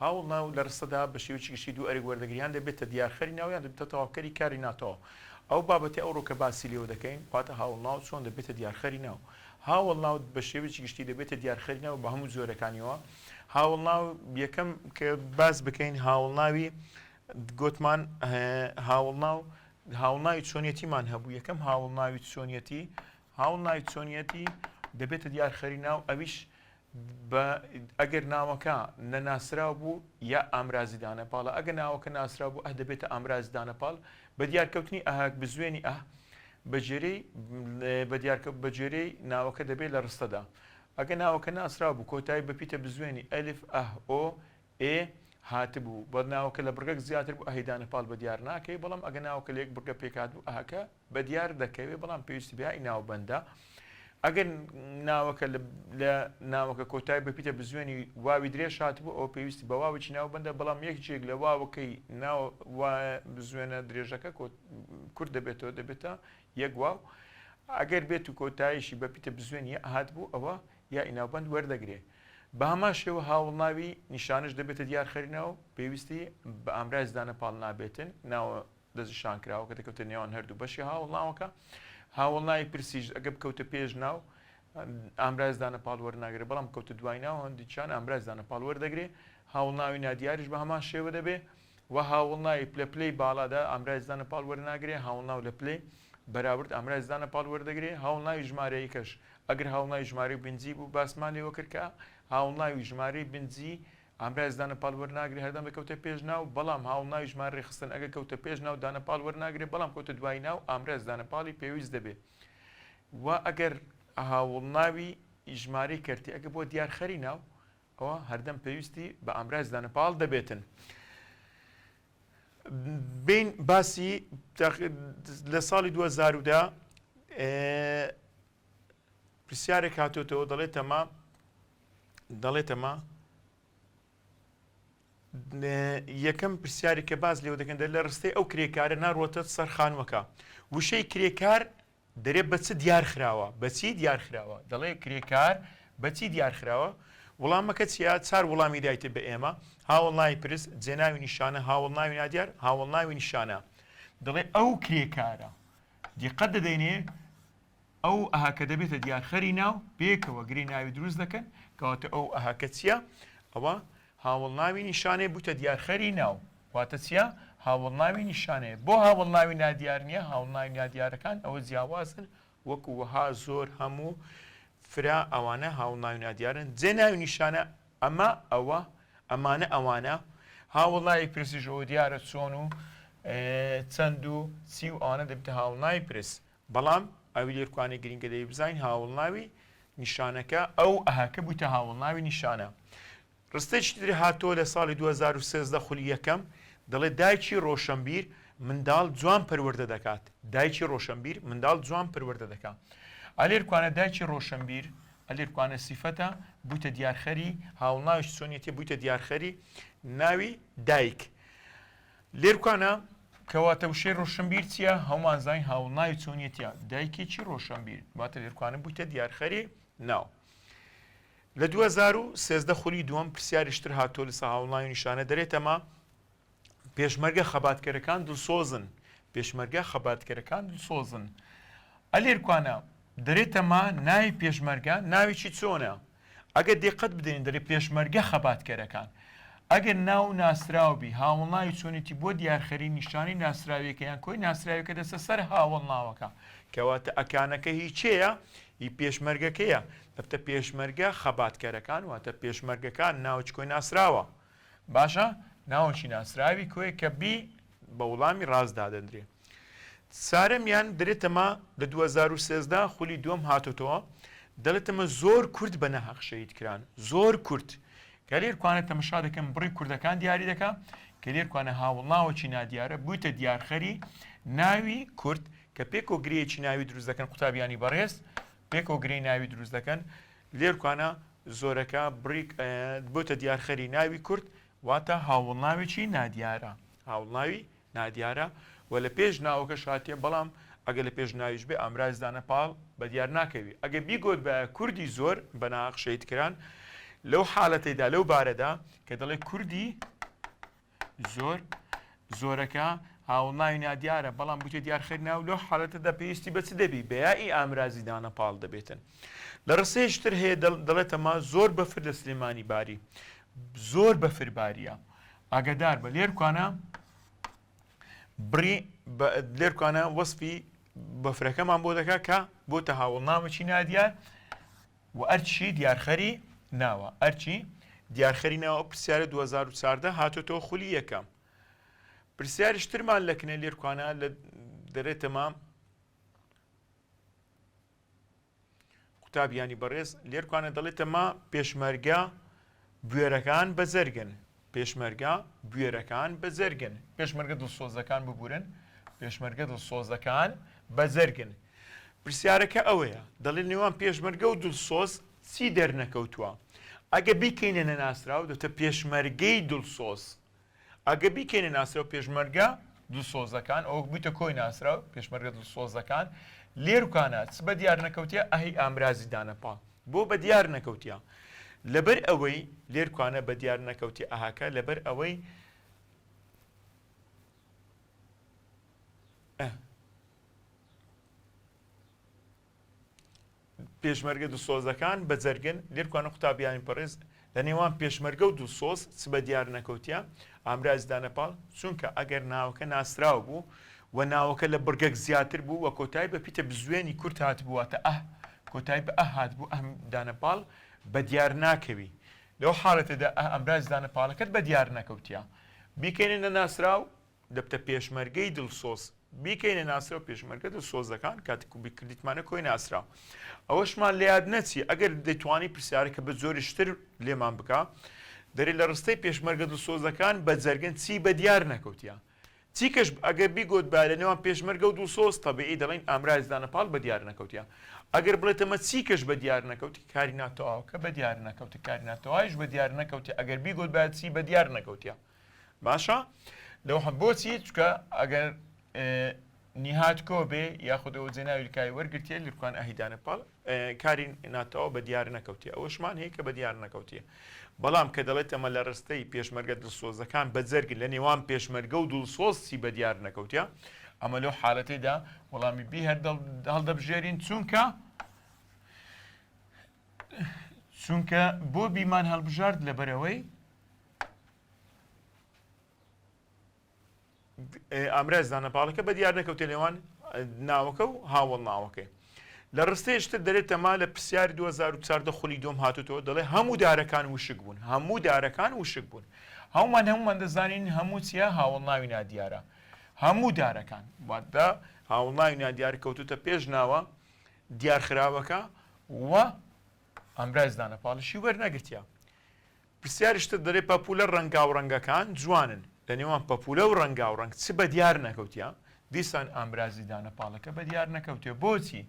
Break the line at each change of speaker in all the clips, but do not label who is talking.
هاوەڵناو لە ڕستەدا بە شێوەیەکی گشتی دوو ئەرک وەردەگرێ، یان دەبێتە دیارخەری ناو یان دەبێتە تەواوکەری کاری ناتەواو. ئەو بابەتەی ئەوڕۆ کە باسی لێوە دەکەین، واتە هاوەڵناو چۆن دەبێتە دیارخەری ناو. هاوەڵناو بە شێوەیەکی گشتی دەبێتە دیارخەری ناو بە هەموو جۆرەکانیەوە. هاوەڵناو یەکەم کە باس بکەین هاوەڵناوی گۆتمان هاوەڵناو هاوەڵناوی چۆنیەتیمان هەبوو، یەکەم هاوەڵناوی چۆنیەتی هاوەڵناوی چۆنیەتی دەبێتە دیارخەری ناو ئەویش بە ئەگەر ناوەکە نەناسراو بوو یا ئامرازی دانەپاڵە، ئەگەر ناوەکە ناسراو بوو ئه دەبێتە ئامرازی دانەپاڵ، بە دیارکەوتنی ئه بزوێنی ئه بە گوێرەی بە دیارکە بە گوێرەی ناوەکە دەبێت لە ڕستەدا. ئەگەر ناوەکە ناسراو بوو کۆتایی بە پیتە بزوێنی ئەلف، ئه، ئۆ، ئێ هاتبوو، بە ناوەکە لە بڕگەک زیاتر بوو ئه ی دانەپاڵ بە دیار ناکەوێ، بەڵام ئەگەر ناوەکە لە یەک بڕگە پێکهاتبوو ئه کە بەدیار دەکەوێ بەڵام پێویستی بە یائی ناوبەندە ئەگەر ناوەکە لە ناوەکە کۆتایی بە پیتە بزوێنی واوی درێژ هاتبوو ئەوە پێویستی بە واوێکی ناوبەندە بەڵام یەکێک لە واوەکەی ناو بزوێنە درێژەکە کورت دەبێتەوە دەبێتە یەک واو ئەگەر بێت و کۆتاییشی بە پیتە بزوێنی یە هاتبوو ئەوە یائی ناوبەند وەردەگرێ بە هەمان شێوە هاوڵناوی نیشانەش دەبێتە دیارخەری ناو پێویستی بە ئامراز دانە پاڵ نابێتن ناوە دەستنیشانکراوە کە دەکەوتە نێوان هەردوو بەشی هاوەڵناوەکە. هاوەڵناوی پرسیش ئەگە بکەوتە پێش ناو ئامراز دانە پاڵ وەرناگرێ بەڵام بکەوتە دوای ناو هەندێکیان ئامراز دانە پاڵ وەردەگرێ. هاوەڵناوی نادیاریش بە هەمان شێوە دەبێ و هاوەڵناوی پلە پلەی باڵادا ئامراز دانە پاڵ وەرناگرێ. هاوەڵناو لە پلەی بەراورد ئامراز دانە پاڵ وەردەگرێ. هاوەڵناوی ژمارەیەکەش ئەگەر هاوەڵناوی ژمارەی بنجی بوو باسمان لێوە کرد کە هاوەڵناوی ژمارەی بنجی ئامراز دانە پاڵ وەرناگرێ هەردەم دەکەوتە پێش ناو، بەڵام هاوڵناوی ژمارە رێکخستن ئەگەر کەوتە پێش ناو دانە پاڵ وەرناگرێ بەڵام کەوتە دوای ناو ئامراز دانە پاڵی پێویست دەبێ و ئەگەر هاوڵناوی ژمارەی کەرتی ئەگە بۆ دیارخەری ناو ئەوە هەردەم پێویستی بە ئامراز دانە پاڵ دەبێتن. بین باسی لە ساڵی 2000 دا پرسیارێک هاتۆتەوە دەڵێتەمە دەڵێتەمە یەکەم پرسیاری کە باز لێوە دەکەن لە ڕستەی ئەو کرێکارە ناڕوەتە سەر خانووەکە وشەی کرێکار دەرێ بە چ دیار خراوە بەچی دیار خراوە دەڵێ کرێکار بەچی دیار خراوە وڵامەکە چیە چار وڵامی دایتە بە ئێمە هاوڵناوی پرس جێناوی نیشانە هاوڵناوی نادیار هاوڵناوی نیشانە دەڵێ ئەو کرێکارە دیقەت دەدەینێ ئەو ئه کە دەبێتە دیارخەری ناو، پێکەوە گرێی ناوی دروست دەکەن، کەواتە ئەو ئه کە چییە؟ ئەوە هاوەڵناوی نیشانەیە بووتە دیارخەری ناو، واتە چییە؟ هاوەڵناوی نیشانەیە. بۆ هاوەڵناوی نادیار نییە؟ هاوەڵناوی نادیارەکان ئەوە جیاوازن، وەکو وەها، زۆر، هەموو، فرە، ئەوانە هاوەڵناوی نادیارن. جێناوی نیشانە ئەمە، ئەوە، ئەمانە، ئەوانە. هاوەڵناوی پرسیش ئەوە دیارە چۆن و چەند و چی و ئەوانە دەبێتە هاوەڵناوی پرس. بەڵام ئەوی لێرکوانەی گرینگە دەبی بزانین هاوەڵناوی نیشانەکە ئەو ئەهەکە بوویتە هاوەڵناوی نیشانە. ڕستەیەکی تر هاتووە لە ساڵی 2013 خولی یەکەم دەڵێ دایکی ڕۆشەنبیر منداڵ جوان پەروەردە دەکات دایکی ڕۆشەنبیر منداڵ جوان پەروەردە دەکات ئەلێرکوانە دایکی ڕۆشەنبیر ئەلێرکوانە سیفەتە بوویتە دیارخەری هاوڵناویش چۆنیەتی بوویتە دیارخەری ناوی دایک لێرکانە، کەواتە وشەی ڕۆشنبیر چییە؟ هەموومان زانین هاوڵناوی چۆنیەتیە، دایکێکی ڕۆشنبیر، واتە لێرکانە بوویتە دیارخەری ناو. لە 2013 خولی دووەم پرسیاریش تر هاتووە لەسەر هاوڵناوی نیشانە دەرێتەمە پێشمەرگە خەباتکەرەکان دڵسۆزن پێشمەرگە خەباتکەرەکان دڵسۆزن ئەلێرکانە دەرێتەمە ناوی پێشمەرگە ناوێکی چۆنە ئەگەر دیقەت بدەین دەلێ پێشمەرگە خەباتکەرەکان ئەگەر ناو ناسراو بی هاوەڵناوی چۆنێتی بۆ دیارخەری نیشانەی ناسراویەکە یان کۆی ناسراویەکە دەچە سەر هاوەڵناوەکە کەواتە ئەکانەکە هی کێیە هی پێشمەرگەکەیە دەبتە پێشمەرگە خەباتکەرەکان واتە پێشمەرگەکان ناوچ کۆی ناسراوە باشە ناوەکی ناسراوی کۆیە کە بی بە وڵامی ڕاست دادەندرێ. چارەمیان دەرێتەمە لە 2013 خولی دووەم هاتۆتەوە دەڵێتەمە زۆر کورد بە ناهەق شەهید کران زۆر کورد کە لێر کوانە تەمەشا دەکەم بڕی کوردەکان دیاری دەکا کە لێر کوانە هاوڵناوەکی نادیارە بوویتە دیارخەری ناوی کورد کە پێکۆ گرەیەکی ناوی دروست دەکەن قوتابیانی بەڕێز پێکەوە گرێی ناوی دروست دەکەن لێرکانە زۆرەکە بڕیک بۆتە دیارخەری ناوی کورد واتە هاوڵناوێکی نادیارە هاوڵناوی نادیارە و لە پێش ناوەکەش هاتیە بەڵام ئەگەر لە پێش ناویش بێ ئامراز دانە پاڵ بە دیار ناکەوی ئەگەر بیگۆت بە کوردی زۆر بە ناهەق شەهید کران. لەو حالەتەیدا لەو بارەدا کە دەڵێ کوردی زۆر زۆرەکە هاوڵناوی نادیارە بەڵام بوتە دیارخەر ناو لەو حالەتەدا پێویستی بە چ دەبی بە یائی ئامرازی دانە پاڵ دەبێتن لە ڕستەیەکی تر هەیە دەڵێتە ما زۆر بەفر لە سلێمانی باری زۆر بەفر باریە ئاگادار بە لێرکانە بڕی لێرکانە وەسفی بەفرەکەمان بۆ دەکا کە بۆتە هاوڵناوێکی نادیار و ئەرکی دیارخەری ناوە ئەرکی دیارخەری ناوە ئەو پرسیارە 2014 هاتۆتەوە خولی یەکەم پرسیاریش ترمان لە کنە لێرکانە لە دەرێتەما قوتابیانی بەڕێز لێرکانە دەڵێتە ما پێشمەرگە بوێرەکان بەجەرگن پێشمەرگە بوێرەکان بەجەرگن پێشمەرگە دڵسۆزەکان ببورن پێشمەرگە دڵسۆزەکان بەجەرگن پرسیارەکە ئەوەیە دەڵێ نێوان پێشمەرگە و دڵسۆز چی دەرنەکەوتووە ئەگە بیکەینە نەناسراو دەتە پێشمەرگەی دڵسۆز ئەگە بیکەینە ناسراو پێشمەرگە دڵسۆزەکان ئەوە بوویتە کۆی ناسراو پێشمەرگە دڵسۆزەکان لێرکانە چ بە دیار نەکەوتیە ئەهی ئامرازی دانەپاڵ بۆ بە دیار نەکەوتیە لەبەر ئەوەی لێرکانە بە دیار نەکەوتی ئەهاکە لەبەر ئەوەی پێشمەرگە دڵسۆزەکان بە جەرگن لێرکوانە قوتابیانی بەڕێز لە نێوان پێشمەرگە و دڵسۆز چ بە دیار نەکەوتیە ئامراز دانە پاڵ چونکە ئەگەر ناوەکە ناسراو بوو و ناوەکە لە بڕگەک زیاتر بوو و کۆتایی بە پیتە بزوێنی کورت هاتبوو واتە ئه کۆتایی بە ئه هاتبوو ئەم دانە پاڵ بە دیار ناکەوی لەو حاڵەتەدا ئه ئامراز دانە پاڵەکەت بە دیار نەکەوتیە بیکەینە نەناسراو دەبتە پێشمەرگەی دڵسۆز بیکەینە ناسراو پێشمەرگە دڵسۆزەکان کاتێک و بیکردیتمانە کۆی ناسراو ئەوەشمان لە یاد نەچی ئەگەر دەتوانی پرسیارەکە بە جۆریشتر لێمان بکە دەرێ لە ڕستەی پێشمەرگە دڵسۆزەکان بە جەرگن چی بە دیار نەکەوتە چی کەش ئەگەر بیگوت با لە نێوان پێشمەرگە و دڵسۆز تەبیعی دەڵێن ئامراز دانە پاڵ بە دیار نەکەوتە ئەگەر بڵێتەمە چی کەش بە دیار نەکەوتی کاری ناتەواوکە بە دیار نەکەوتی کاری ناتەوایش بە دیار نەکەوتی ئەگەر بیگوت با چی بە دیار نەکەوتە باشە لەو بۆچی چکە ئەگەر نیهات کۆ بێ یاخود ئەوە جێناوی لکاوی وەرگرتیە لرکان ئەهیدانە پاڵ کاری ناتەوە بە دیار نەکەوتیە ئەوەشمان هەیە کە بە دیار نەکەوتیە بەڵام کە دەڵێت ئەمە لە ڕستەی پێشمەرگە دڵسۆزەکان بە جەرگ لە نێوان پێشمەرگە و دڵسۆز چی بە دیار نەکەوتیە ئەمە لەو حالەتەیدا وەڵامی بی هەر هەڵدەبژێرین چونکە چونکە بۆ بیمان هەڵبژارد لەبەرەوەی ئامراز دانەپاڵەکە بە دیار نەکەوتە نێوان ناوەکە و هاوڵ ناوەکەی لە ڕستەیەشتر دەرێت تەما لە پرسیاری 2014 خولی دوم هاتوتەوە دەڵێ هەموو دارەکان وشک بوون هەموو دارەکان وشک بوون هەمومان هەمومان دەزانین هەموو چیە هاوڵ ناوی نادیارە هەموو دارەکان واتە هاوڵ ناوی نادیار کەوتوتە پێش ناوە دیارخراوەکە و ئامراز دانەپاڵشی وەرنەگرتیە پرسیاریش تر دەرێ پەپوولە ڕەنگاوڕەنگەکان جوانن، لە نێوان پەپوولە و ڕەنگاوڕەنگ چ بە دیار نەکەوتیە؟ دیسان ئامرازی دانەپاڵەکە بە دیار نەکەوتیە، بۆچی؟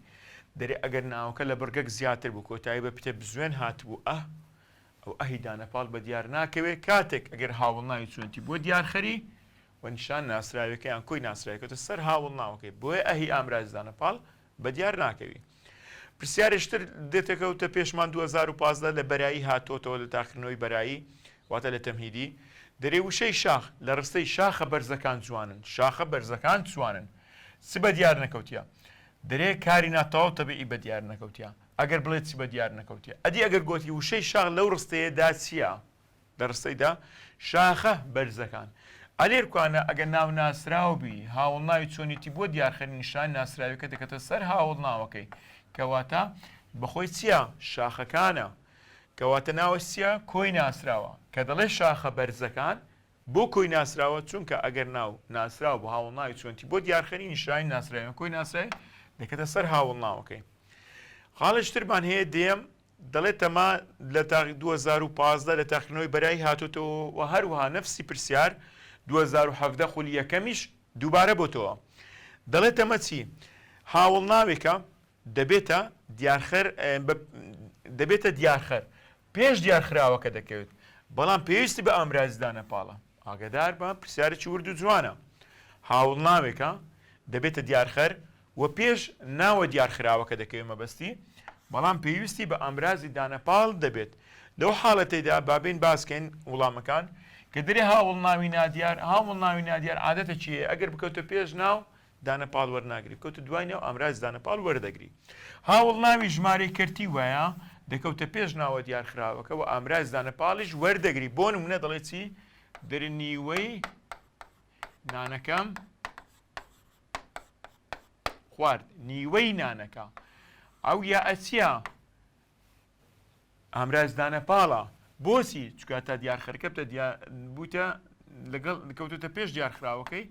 دەرێ ئەگەر ناوەکە لە بڕگەک زیاتر بوو کۆتایی بە پیتە بزوێن هاتبوو ئه ئەو ئەهی دانەپاڵ بە دیار ناکەوێ، کاتێک ئەگەر هاوەڵناوی چۆنتی بووە دیارخەری و نیشان ناسراوێکە یان کۆی ناسراوێکەوتە سەر هاوەڵناوەکەی بۆیە ئەهی ئامرازی دانەپاڵ بە دیار ناکەوی. پرسیارێکی تر دێتەکەوتە پێشمان 2015 لە بەرایی هاتۆتەوە لە تاقیکردنەوەی بەرایی واتە لە تەمهیدی دەرێ وشەی شاخ لە ڕستەی شاخە بەرزەکان جوانن شاخە بەرزەکان جوانن چ بە دیار نەکەوتیە دەرێ کاری ناتەواو تەبیعی بە دیار نەکەوتیە ئەگەر بڵێ چ بە دیار نەکەوتیە ئەدی ئەگەر گۆتی وشەی شاخ لەو ڕستەیەدا چییە لە ڕستەیدا، شاخە بەرزەکان. ئەلێرکوانە ئەگەر ناو ناسراو بی، هاوەڵناوی چۆنیتی بۆ دیارخەری نیشان ناسراویەکە دەکەتە سەر هاوەڵناوەکەی. کەواتە بەخۆی چییە؟ شاخەکانە. کەواتە ناوەش چییە؟ کۆی ناسراوە. کە دەڵێ شاخە بەرزەکان، بۆ کۆی ناسراوە؟ چونکە ئەگەر ناو ناسراو بوو هاوەڵناوی چۆنتی بۆ دیارخەری نیشانی ناسراویان کۆی ناسراوی دەکەتە سەر هاوەڵناوەکەی. خاڵێکی ترمان هەیە دێم دەڵێت تەما لە 2015 لە تاقیکردنەوەی بەرایی هاتۆتەوە و هەروەها نەفسی پرسیار 2017 خولی یەکەمیش دووبارە بۆتەوە. دەڵێت ئەمە چی؟ هاوەڵناوێکە دەبێتە دیارخەر دەبێتە دیارخەر پێش دیارخراوەکە دەکەوێت بەڵام پێویستی بە ئامرازی دانەپاڵە. ئاگادار بە پرسیارێکی ورد و جوانە. هاوڵناوێکە دەبێتە دیارخەر و پێش ناوە دیارخراوەکە دەکەوێت مەبەستی، بەڵام پێویستی بە ئامرازی دانەپاڵ دەبێت. لەو حاڵەتەیدا با بێین باس کەین وڵامەکان کە دەرێ هاوەڵناوی نادیار، هاوەڵناوی نادیار عادەتە چی هەیە ئەگەر بکەوتە پێش ناو دانەپاڵ وەرناگری بکەوتە دوای ناو ئامراز دانەپاڵ وەردەگری. هاوەڵناوی ژمارەی کەرتی وایە دەکەوتە پێش ناوە دیارخراوەکە و ئامراز دانەپاڵیش وەردەگری بۆ نمونە دەڵێ چی دەرێ نیوەی نانەکەم خوارد نیوەی نانەکە ئەو یا ئەچیە ئامراز دانەپاڵە بۆچی چونکە تا دیارخەرەکە بتە دیار بووتە لەگەڵ کەوتوتە پێش دیارخراوەکەی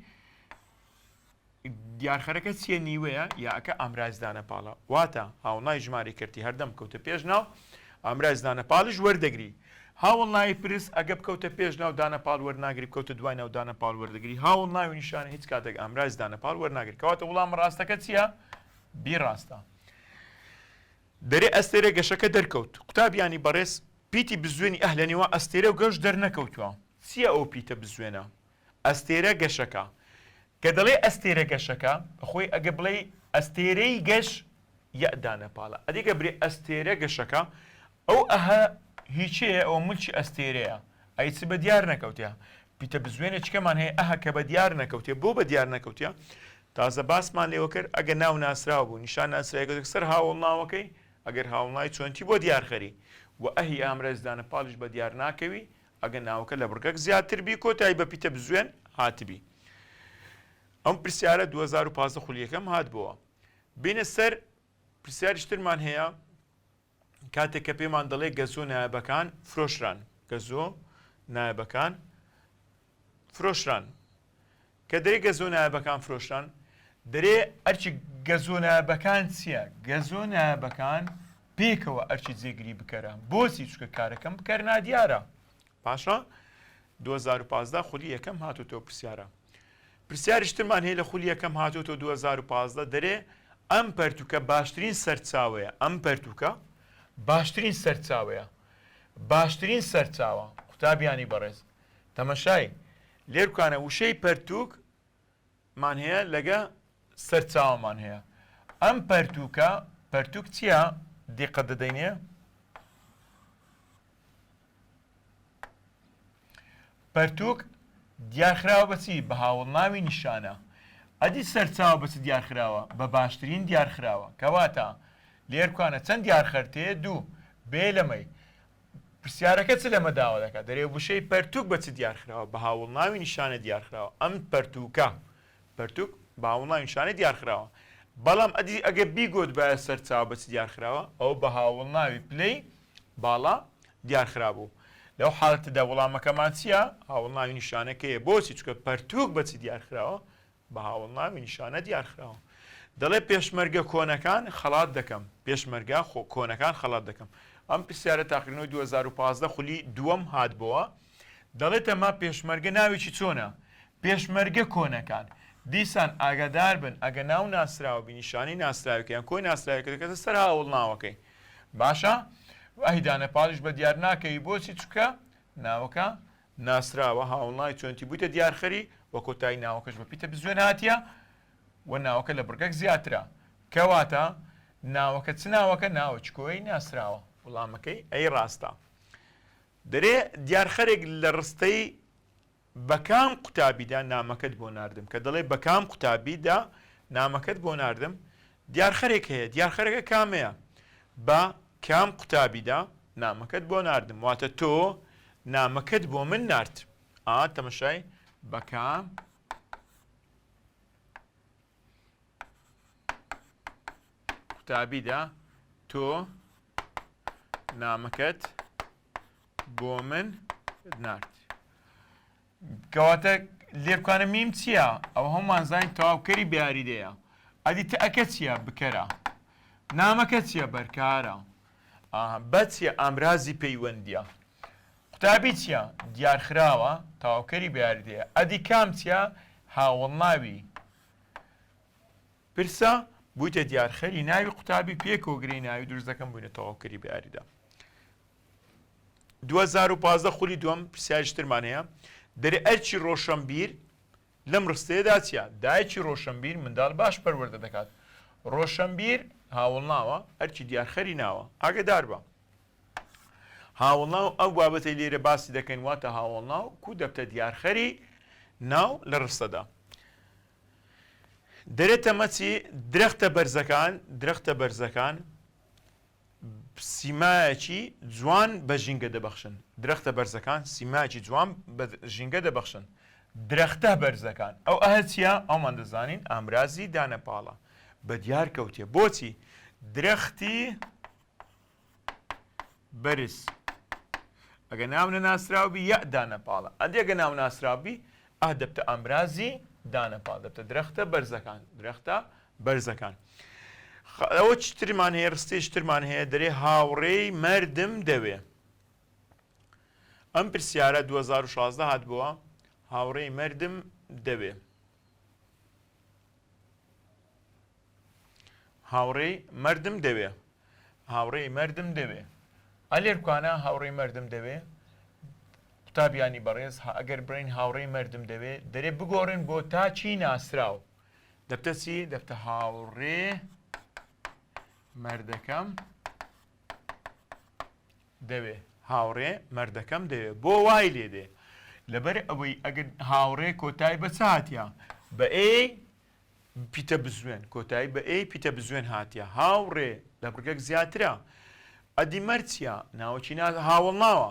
دیارخەرەکە چییە نیوەیە یاکە ئامراز دانەپاڵە واتە هاوڵنای ژمارەی کەرتی هەردەم کەوتە پێش ناو ئامراز دانەپاڵیش وەردەگری هاوڵناوی پرس ئەگە بکەوتە پێش ناو دانەپاڵ وەرناگری بکەوتە دوای ناو دانەپاڵ وەردەگری هاوڵناوی نیشانە هیچ کاتێک ئامراز دانەپاڵ وەرناگری کەواتە وڵامە ڕاستەکە چییە بی ڕاستە دەرێ ئەستێرە گەشەکە دەرکەوت. قوتابیانی بەڕێز پیتی بزوێنی ئه لە نێوان ئەستێرە و گەش دەرنەکەوتووە. چییە ئەو پیتە بزوێنە؟ ئەستێرە گەشەکە. کە دەڵێی ئەستێرە گەشەکە، خۆی ئەگە بڵێی ئەستێرەی گەش یەء دانەپاڵە. ئەدی گە برێ ئەستێرە گەشەکە، ئەو ئه هی چێیە؟ ئەوە ملکی ئەستێرەیە. ئەی چ بە دیار نەکەوتیە؟ پیتە بزوێنێکیکەمان هەیە ئه کە بە دیار نەکەوتیە. بۆ بە دیار نەکەوتیە؟ تازە باسمان لێوە کرد ئەگەر ناو ناسراو بوو نیشان ناسراوەکە سەر هاوەڵناوەکەی ئەگەر هاوەڵناوی چۆنتی بۆ دیارخەری و ئەهی ئامرەز دانە پاڵیش بە دیار ناکەوی ئەگەر ناوەکە لە بڕگەک زیاتر بی کۆتایی بە پیتە بزوێن هاتبی. ئەم پرسیارە 2015 خولی یەکەم هاتبۆوە. بینە سەر پرسیاریش ترمان هەیە کاتێک کە پێمان دەڵێ گەزۆ نایابەکان فرۆشران گەزۆ نایابەکان فرۆشران کە دەرێ گەزۆ نایابەکان فرۆشران دەرێ ئەرچی گەزۆ نایابەکان چییە؟ گەزۆ نایابەکان پێکەوە ئەرچی جێگری بکەرە بۆچی چونکە کارەکەم بکەر نادیارە باشە 2015 خولی یەکەم هاتوتەوە پرسیارە پرسیاریش ترمان هەیە لە خولی یەکەم هاتوتەوە 2015 دەرێ ئەم پەرتوکە باشترین سەرچاوەیە ئەم پەرتوکە باشترین سەرچاوەیە باشترین سەرچاوە قوتابیانی بەڕێز تەمەشای لێرکانە وشەی پەرتوک مان هەیە لەگە سەرچاوەمان هەیە ئەم پەرتوکە پەرتوک چییە دیقەت دەدەینێ پەرتوک دیارخراوە بە چی بە هاوڵناوی نیشانە ئەدی سەرچاوە بە چ دیارخراوە بە باشترین دیارخراوە کەواتە لێرکانە چەند دیارخەرتێ دوو بێ لەمەی پرسیارەکە چ لەمە داوا دەکات؟ دەرێ وشەی پەرتووک بە چ دیارخراوە؟ بە هاوەڵناوی نیشانە دیارخراوە. ئەم پەرتووکە، پەرتووک، بە هاوەڵناوی نیشانە دیارخراوە. بەڵام ئەدی ئەگەر بیگۆتبایە سەرچاوە بە چ دیارخراوە؟ ئەوە بە هاوەڵناوی پلەی باڵا دیارخرابوو. لەو حاڵەتەدا وەڵامەکەمان چییە؟ هاوەڵناوی نیشانەکەیە. بۆچی؟ چونکە پەرتووک بە چ دیارخراوە؟ بە هاوەڵناوی نیشانە دیارخراوە. دەڵێ پێشمەرگە کۆنەکان خەڵات دەکەم. پێشمەرگە کۆنەکان خەڵات دەکەم. ئەم پرسیارە تاقیکردنەوەی 2015 خولی دووەم هاتبۆوە. دەڵێ تەما پێشمەرگە ناوێکی چۆنە؟ پێشمەرگە کۆنەکان. دیسان ئاگادار بن ئەگە ناو ناسراو بی نیشانەی ناسراوێکە یان کۆی ناسراوێکە دەکەتە سەر هاوەڵناوەکەی. باشە؟ ئەهی دانەپاڵیش بە دیار ناکەوی بۆچی؟ چونکە ناوەکە ناسراوە هاوڵناوی چۆنتی بوویتە دیارخەری و کۆتایی ناوەکەش بە پیتە بزوێن هاتیە و ناوەکە لە بڕگەک زیاترە کەواتە ناوەکە چ ناوەکە ناوە چکۆی ناسراوە وڵامەکەی ئەی ڕاستە دەرێ دیارخەرێک لە ڕستەی بەکام قوتابیدا نامەکەت بۆ ناردم کە دەڵێ بەکام قوتابیدا نامەکەت بۆ ناردم دیارخەرێک هەیە دیارخەرەکە کامەیە بە کام قوتابیدا نامەکەت بۆ ناردم واتە تۆ نامەکەت بۆ من نارد ئا تەمەشای بە کام قوتابیدا تۆ نامەکەت بۆ من نارد کەواتە لێرکانە میم چییە؟ ئەوە هەموومان زانین تەواوکەری بەیاریدەیە. ئەدی تەئەکە چییە؟ بکەرە. نامەکە چییە؟ بەرکارە. ئاها بە چییە؟ ئامرازی پەیوەندییە. قوتابی چییە؟ دیارخراوە، تەواوکەری بەیاریدەیە. ئەدی کام چییە؟ هاوەڵناوی پرسە، بوویتە دیارخەری ناوی قوتابی، پێکەوە گرێی ناوی دروست دەکەن، بووینە تەواوکەری بەیاریدە. 2015 خولی دووەم پرسیاریش ترمان هەیە دەرێ ئەرکی ڕۆشەنبیر لەم ڕستەیەدا چییە؟ دایکی ڕۆشەنبیر منداڵ باش پەروەردە دەکات. ڕۆشەنبیر هاوڵناوە، ئەرکی دیارخەری ناوە. ئاگەدار بە. هاوەڵناو ئەو بابەتەی لێرە باسی دەکەین واتە هاوەڵناو کو دەبتە دیارخەری ناو لە ڕستەدا. دەرێتە مەچی درەختە بەرزەکان درەختە بەرزەکان سیمایەکی جوان بە ژینگە دەبەخشن درەختە بەرزەکان سیمایەکی جوان بە ژینگە دەبەخشن درەختە بەرزەکان ئەو ئەه چییە ئەومان دەزانین ئامرازی دانەپاڵە بە دیار کەوتێ بۆچی درەختی بەرز ئەگە ناو نەناسراو بی یە دانەپاڵە ئەدی ئەگە ناو ناسراو بی ئه دەبتە ئامرازی دانەپاڵ دەبتە درەختە بەرزەکان درەختە بەرزەکان ئەوە چترمان هەیە ڕستەی شترمان هەیە دەرێ هاوڕێی مەردم دەوێ ئەم پرسیارە 2016 هات بووە هاوڕێی مەردم دەوێ هاوڕێی مەردم دەوێ هاوڕێی مەردم دەوێ ئەلێرکوانە هاوڕێی مەردم دەوێ قوتابیانی بەڕێز ئەگەر بڕین هاوڕێی مەردم دەوێ دەرێ بگۆڕین بۆ تاکی ناسراو دەبتە چی دەبتە هاوڕێ مەردەکەم دەوێ هاوڕێ مەردەکەم دەوێ بۆ وای لێ دێ لەبەر ئەوەی ئەگەر هاوڕێ کۆتای بە چ هاتیە بە ئەی پیتە بزوێن کۆتایی بە ئەی پیتە بزوێن هاتیە هاوڕێ لە بڕگەک زیاترە ئەدی مەرد چیە ناوەکی نا هاوەڵ ناوە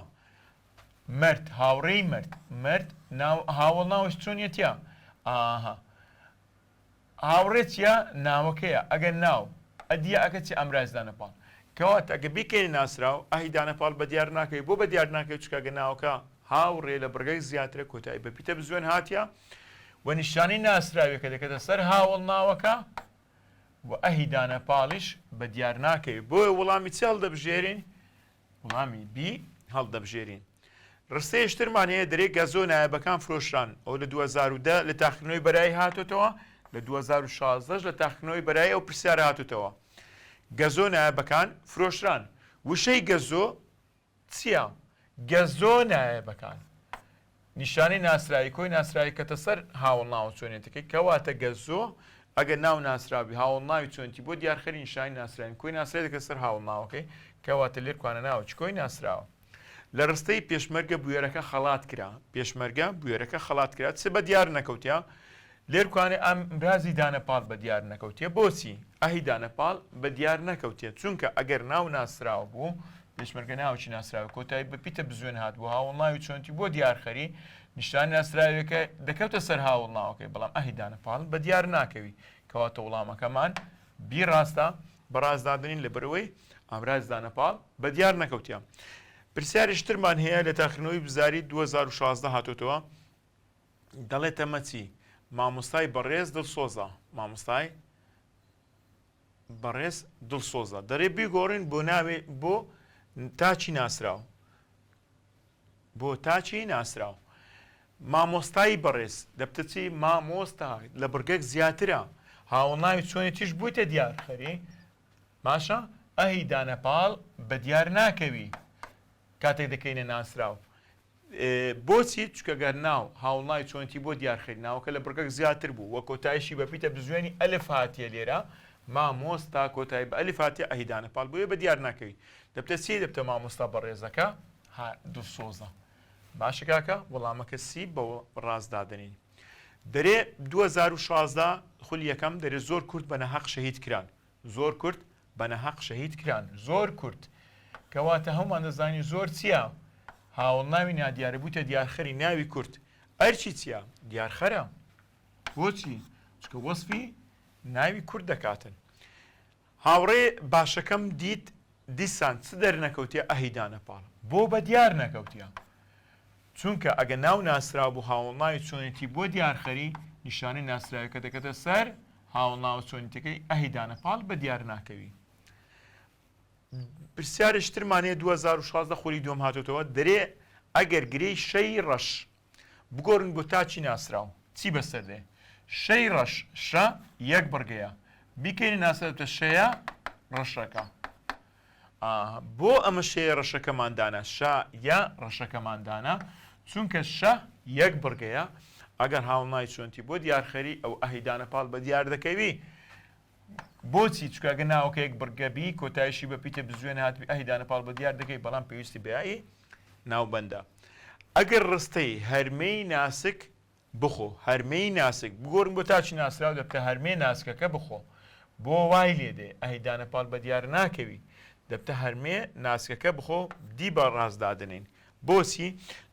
مەرد هاوڕێی مەرد مەرد ناو هاوەڵ ناوەش چۆنیەتیە ئاها هاوڕێ چیە ناوەکەیە ئەگەر ناو ئەدیە ئەکە چی ئامراز دانەپاڵ کەواتە ئەگە بیکەینە ناسراو ئەهی دانەپاڵ بە دیار ناکەوی بۆ بە دیار ناکەوی چونکە ئەگە ناوەکە هاوڕێ لە بڕگەی زیاترە کۆتایی بە پیتە بزوێن هاتیە و نیشانەی ناسراویەکە دەکەتە سەر هاوەڵناوەکە و ئەهی دانەپاڵیش بە دیار ناکەوی بۆیە وەڵامی چی هەڵدەبژێرین وەڵامی بی هەڵدەبژێرین. ڕستەیەش ترمان هەیە دەرێ گەزۆ نایابەکان فرۆشران ئەو لە 2010 لە تاقیکردنەوەی بەرایی هاتۆتەوە لە 2016 لە تاقیکردنەوەی بەرایی ئەو پرسیارە هاتۆتەوە گەزۆ نایابەکان فرۆشران وشەی گەزۆ چییە؟ گەزۆ نایابەکان نیشانەی ناسراوی کۆی ناسراوی کەتە سەر هاوەڵناوە چۆنێتەکەی کەواتە گەزۆ ئەگەر ناو ناسراوبی هاوەڵناوی چۆنتی بۆ دیارخەری نیشانەی ناسراوی کۆی ناسراوی دەکەتە سەر هاوەڵناوەکەی کەواتە لێرکوانە ناوەکی کۆی ناسراوە لە ڕستەی پێشمەرگە بوێرەکە خەڵات کرا پێشمەرگە بوێرەکە خەڵات کرا چ بە دیار نەکەوتە لێرکوانێ ئامرازی دانەپاڵ بە دیار نەکەوتیە بۆچی ئەهی دانەپاڵ بە دیار نەکەوتیە چونکە ئەگەر ناو ناسراو بوو پێشمەرگە ناوەکی ناسراوە کۆتایی بە پیتە بزوێن هات بوو هاوەڵناوی چۆنتی بۆ دیارخەری نیشتان ناسراوێکە دەکەوتە سەر هاوەڵناوەکەی بەڵام ئەهی دانەپاڵ بە دیار ناکەوی کەواتە وڵامەکەمان بی ڕاستە بە ڕاست دادەنین لەبەرئەوەی ئامراز دانەپاڵ بە دیار نەکەوتیە پرسیارێکی ترمان هەیە لە تاقیکردنەوەی بزاری 2016 هاتۆتەوە دەڵێتە مەچی مامۆستای بەڕێز دڵسۆزە مامۆستای بەڕێز دڵسۆزە دەرێ بیگۆڕین بۆ ناوێ بۆ تاچی ناسراو بۆ تاچی ناسراو مامۆستای بەڕێز دەبتە چی مامۆستا لە بڕگەک زیاترە هاوڵناوی چۆنی تیش بوویتە دیار خەری باشە ئەهی دانەپاڵ بە دیار ناکەوی کاتێک دەکەینە ناسراو بۆچی؟ چونکە گەر ناو، هاوڵناوی چۆنێتی بۆ دیارخەری، ناوەکە لە بڕگەک زیاتر بوو و کۆتاییشی بە پیتە بزوێنی ئەلف هاتیە لێرە، مامۆستا، کۆتایی بە ئەلف هاتیە ئەهی دانە پاڵ بۆیە بە دیار ناکەوی. دەبتە چی؟ دەبتە مامۆستا بەڕێزەکە ها دڵسۆزە. باشە کاکە وەڵامەکە سی بە ڕاست دادەنێین. دەرێ 2016 خولی یەکەم دەرێ زۆر کورد بە ناهەق شەهید کران. زۆر کورد بە ناهەق شەهید کران. زۆر کورد. کەواتە هەموومان دەزانین زۆر چییە؟ هاوەڵناوی نادیارە بوویتە دیارخەری ناوی کورد. ئەرکی چییە؟ دیارخەرە. بۆچی؟ چونکە وەسفی ناوی کورد دەکاتن. هاوڕێ باشەکەم دیت دیسان چ دەرنەکەوتیە ئەهی دانە پاڵ. بۆ بە دیار نەکەوتیە؟ چونکە ئەگە ناو ناسراو بوو هاوەڵناوی چۆنێتی بۆ دیارخەری نیشانەی ناسراوەکە دەکەتە سەر هاوەڵناوە چۆنیتەکەی ئەهی دانە پاڵ بە دیار ناکەوی. پرسیارێکی ترمان هەیە 2016 خولی دووەم هاتۆتەوە دەرێ ئەگەر گرێی شەی ڕەش بگۆڕین بۆ تاکی ناسراو چی بەسەر دێ شەی ڕەش شە یەک بڕگەیە بیکەینە ناسراوتە شەیە ڕەشەکە بۆ ئەمە شەیە ڕەشەکەمان دانا شە یە ڕەشەکەمان دانا چونکە شە یەک بڕگەیە ئەگەر هاوڵنای چۆنتی بۆ دیارخەری ئەو ئەهی دانە پاڵ بە دیار دەکەوی. بۆچی؟ چونکە ئەگەر ناوەکە یەک بڕگە بی کۆتایشی بە پیتە بزوێن هاتبی ئەهی دانەپاڵ بە دیار دەکەی بەڵام پێویستی بە یائی ناوبەندە. ئەگەر ڕستەی هەرمێی ناسک بخۆ هەرمێی ناسک بگۆڕین بۆ تاکی ناسراو دەبتە هەرمێ ناسکەکە بخۆ بۆ وای لێ دێ ئەهی دانەپاڵ بە دیار ناکەوی دەبتە هەرمێ ناسکەکە بخۆ دی بە ڕاست دادەنێین بۆچی؟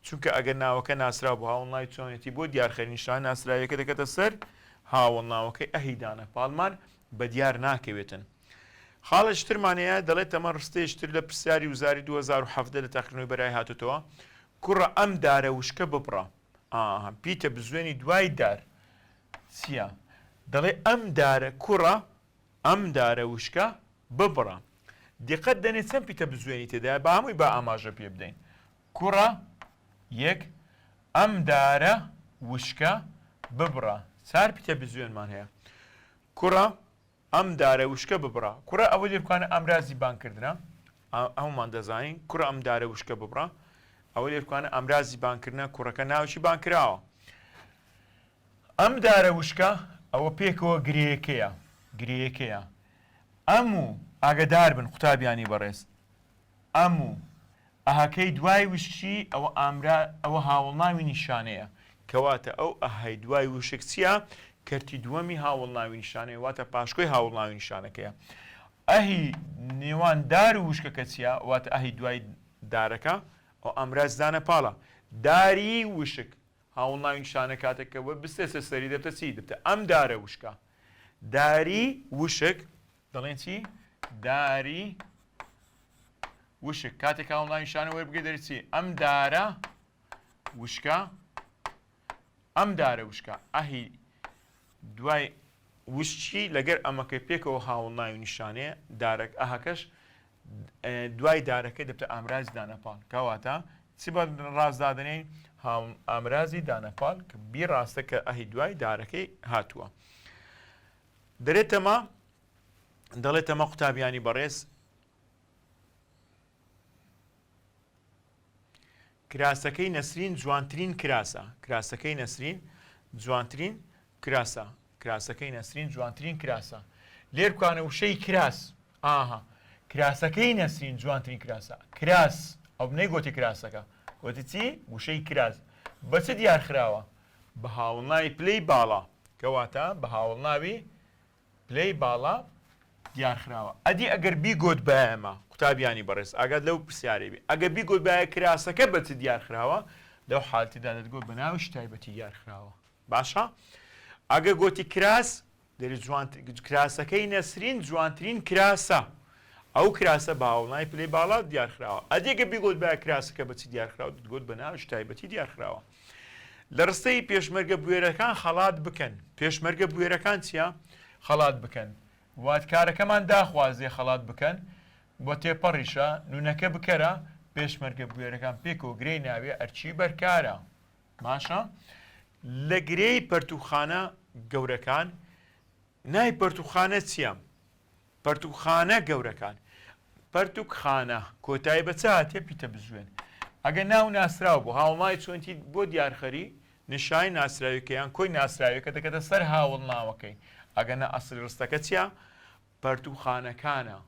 چونکە ئەگەر ناوەکە ناسراو بوو هاوەڵناوی چۆنێتی بۆ دیارخەری نیشانە ناسراویەکە دەکەتە سەر هاوەڵناوەکەی ئەهی دانە پاڵمان بە دیار ناکەوێتن. خاڵێکی ترمان هەیە دەڵێت ئەمە ڕستەیەکی تر لە پرسیاری وزاری 2017 لە تاقیکردنەوەی بەرای هاتۆتەوە کوڕە ئەم دارە وشکە ببڕە ئاها پیتە بزوێنی دوای دار چییە؟ دەڵێ ئەم دارە کوڕە ئەم دارە وشکە ببڕە. دیقەت دەنێ چەند پیتە بزوێنی تێدایە با هەمووی با ئاماژە پێ بدەین. کوڕە، یەک، ئەم دارە وشکە ببڕە. چار پیتە بزوێنمان هەیە. کوڕە، ئەم دارە وشکە ببڕە. کوڕە ئەوە لێرکانە ئامرازی بانگکردنە. هەموومان دەزانین. کوڕە ئەم دارە وشکە ببڕە. ئەوە لێرکانە ئامرازی بانگکردنە. کوڕەکە ناوێکی بانگکراوە. ئەم دارە وشکە ئەوە پێکەوە گرێیەکەیە گرێیەکەیە ئەم و ئاگەدار بن قوتابیانی بەڕێز ئەم و ئەهەکەی دوای وشکی ئەوە ئامرا ئەوە هاوەڵناوی نیشانەیە کەواتە ئەو ئەهەی دوای وشک چییە کەرتی دووەمی هاوەڵناوی نیشانەیە واتە پاشکۆی هاوەڵناوی نیشانەکەیە ئەهی نێوان دار و وشکەکە چییە واتە ئەهی دوای دارەکە ئەو ئامراز دانە پاڵە داری وشک هاوڵناوی نیشانە کاتێک کە بستێتە سەری دەبتە چی؟ دەبتە ئەم دارە وشکە. داری وشک دەڵێن چی؟ داری وشک کاتێک هاوڵناوی نیشانە وەربگرێت دەرێت چی؟ ئەم دارە وشکە ئەم دارە وشکە ئەهی دوای وشکی لەگەر ئەمەکەی پێکەوە هاوڵناوی نیشانەیە دارەک ئەهەکەش دوای دارەکەی دەبتە ئامرازی دانەپاڵ کەواتە چ بە ڕاست دادەنێین ئامرازی دانەپاڵ کە بی ڕاستە کە ئەهی دوای دارەکەی هاتووە دەرێتەمە دەڵێتەمە قوتابیانی بەڕێز کراسەکەی نەسرین جوانترین کراسە کراسەکەی نەسرین جوانترین کراسە کراسەکەی نەسرین جوانترین کراسە لێر بکانە وشەی کراس ئاها کراسەکەی نەسرین جوانترین کراسە کراس ئەو نەیگۆتی کراسەکە گۆتی چی وشەی کراس بە چ دیار خراوە بە هاوڵناوی پلەی باڵا کەواتە بە هاوڵناوی پلەی باڵا دیارخراوە. ئەدی ئەگەر بیگۆتبایەمە، قوتابیانی بەڕێز ئاگات لەو پرسیارەی بێ، ئەگەر بیگۆتبایە کراسەکە بە چ دیارخراوە، لەو حالەتەدا دەتگۆت بە ناوێکی تایبەتی دیارخراوە. باشە؟ ئەگەر گۆتی کراس، دەری جوان کراسەکەی نەسرین جوانترین کراسە. ئەو کراسە بە هاوڵناوی پلەی باڵا دیارخراوە. ئەدی ئەگەر بیگۆتبایە کراسەکە بە چ دیارخراوە، دەتگۆت بە ناوێکی تایبەتی دیارخراوە. لە ڕستەی پێشمەرگە بوێرەکان خەڵات بکەن. پێشمەرگە بوێرەکان چییە؟ خەڵات بکەن. وات کارەکەمان داخوازێ خەڵات بکەن و تێپەڕیشە، نوونەکە بکەرە، پێشمەرگە بوێرەکان پێکەوە گرێی ناوێ ئەرکی بەرکارە. باشە؟ لە گرێی پەرتووکخانە گەورەکان، ناوی پەرتووکخانە چییە؟ پەرتوکخانە گەورەکان. پەرتوکخانە، کۆتایی بە چ هاتیە پیتە بزوێن. ئەگەر ناو ناسراو بوو، هاوڵناوی چۆنتی بۆ دیارخەری، نیشانی ناسراویەکە یان کۆی ناسراویەکە دەکەتە سەر هاوڵناوەکەی. ئەگەر نا ئەسڵی ڕستەکە چیە؟ پەرتوکخانەکانە.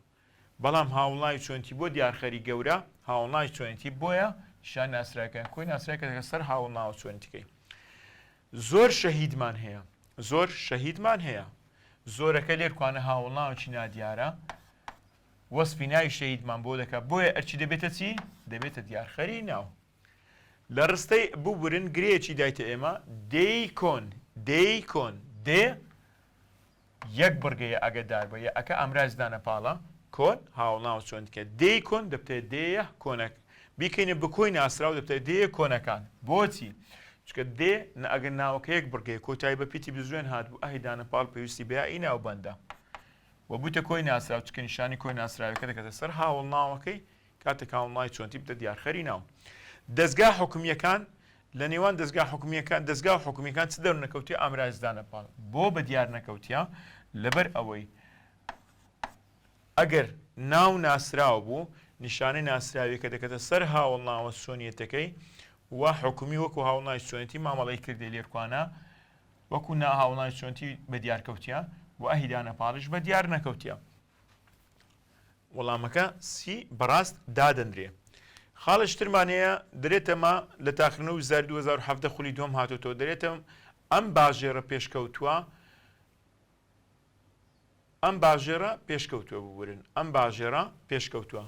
بەڵام هاوڵناوی چۆنتی بۆ دیارخەری گەورە، هاوڵناوی چۆنێتی بۆیە نیشانی ناسراوەکە یان کۆی ناسراویەکە دەکەتە سەر هاوڵناوە چۆنتیکەی. زۆر شەهیدمان هەیە. زۆر شەهیدمان هەیە. زۆرەکە لێرکوانە هاوەڵناوێکی نادیارە وەسفی ناوی شەهیدمان بۆ دەکات بۆیە ئەرچی دەبێتە چی؟ دەبێتە دیارخەری ناو. لە ڕستەی ببورن گرێیەکی دایتە ئێمە دێی کۆن دێی کۆن دێ یەک بڕگەیە ئاگەدار بە یە ئەکە ئامراز دانە پاڵە کۆن هاوڵناو چۆن دیکە دێی کۆن دەبتە دێیە کۆنەک بیکەینە بکۆی ناسراو دەبتە دێیە کۆنەکان بۆچی چونکە دێ نە ئەگەر ناوەکە یەک بڕگەیە کۆتایی بە پیتی بزوێن هاتبوو ئەهی دانە پاڵ پێویستی بە یائی ناوبەندە و بووتە کۆی ناسراو چونکە نیشانی کۆی ناسراوەکە دەکاتە سەر هاوڵناوەکەی کاتێک هاوڵناوی چۆنتی بتە دیارخەری ناو دەزگا حکومییەکان لە نێوان دەزگا حکومییەکان دەزگا و حکومییەکان چ دەرنەکەوتیە ئامراز دانە پاڵ بۆ بە دیار نەکەوتیە لەبەر ئەوەی ئەگەر ناو ناسراو بوو نیشانەی ناسراویەکە دەکەتە سەر هاوەڵناوە چۆنیەتەکەی و حکومی وەکو هاوڵناوی چۆنێتی مامەڵەی کردێ لێرکوانە وەکو نا هاوڵناوی چۆنتی بە دیار کەوتیە. و ئەهی دانەپاڵیش بە دیار نەکەوتیە. وەڵامەکە سی بەڕاست دادەنرێ. خاڵێکی ترمان هەیە دەرێتەمە لە تاقیکردنەوەی وزاری 2017 خولی دووەم هاتۆتەوە دەرێتە ئەم باژێڕە پێشکەوتووە ئەم باژێڕە پێشکەوتووە ببورن ئەم باژێڕە پێشکەوتووە